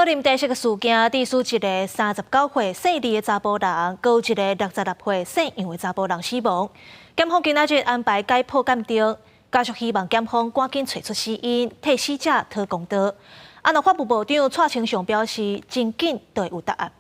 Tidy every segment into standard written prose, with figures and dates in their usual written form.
寶林茶室的事件，致使一个39歲姓李的查埔人，閣有一个66歲姓楊的查埔人死亡。檢方今仔日安排解剖鑑定，家屬希望檢方趕緊揣出死因，替死者討公道。啊，若法務部長蔡清祥表示，真緊就會有答案。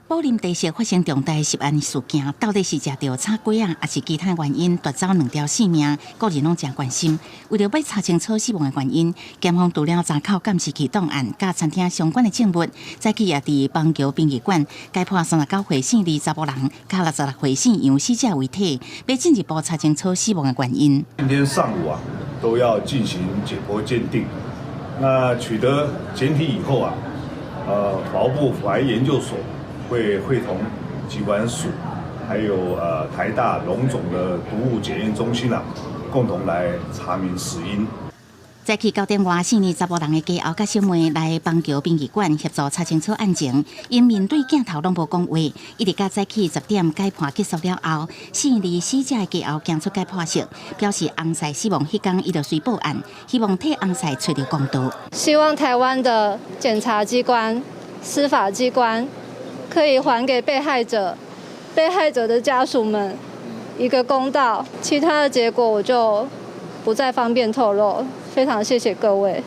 寶林茶室發生重大食安事件，到底是食著炒粿仔，抑是其他原因奪走兩條性命？個人攏誠關心。為著欲查清楚死亡的原因，檢方除了查扣監視器檔案、佮餐廳相關的證物，早起也佇邦橋殯儀館解剖39歲姓李查埔人、佮66歲姓楊死者遺體，欲進一步查清楚死亡的原因。今天上午啊，都要進行解剖鑑定。那取得檢體以後啊，法務部法醫研究所會會同疾管署，還有台大榮總的毒物檢驗中心啊，共同來查明死因。早起9點外，姓李查埔人的家後佮小妹來邦橋殯儀館協助查清楚案情，𪜶面對鏡頭攏無講話，一直到早起10點解剖結束了後，姓李死者的家後行出解剖室，表示翁婿死亡彼工伊就隨報案，希望替翁婿揣著公道。希望台灣的檢察機關、司法機關可以還給被害者、被害者的家屬們一個公道，其他的結果我就不再方便透露。非常謝謝各位。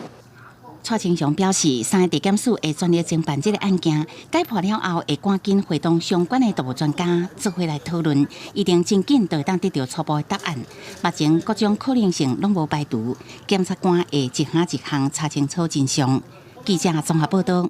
蔡清祥表示，三个地檢署會全力偵辦這个案件，解剖了後會趕緊會同相關的毒物專家做伙來討論，一定真緊就會當得著初步的答案。目前各種可能性攏無排除，檢察官會一項一項查清楚真相。記者綜合報道。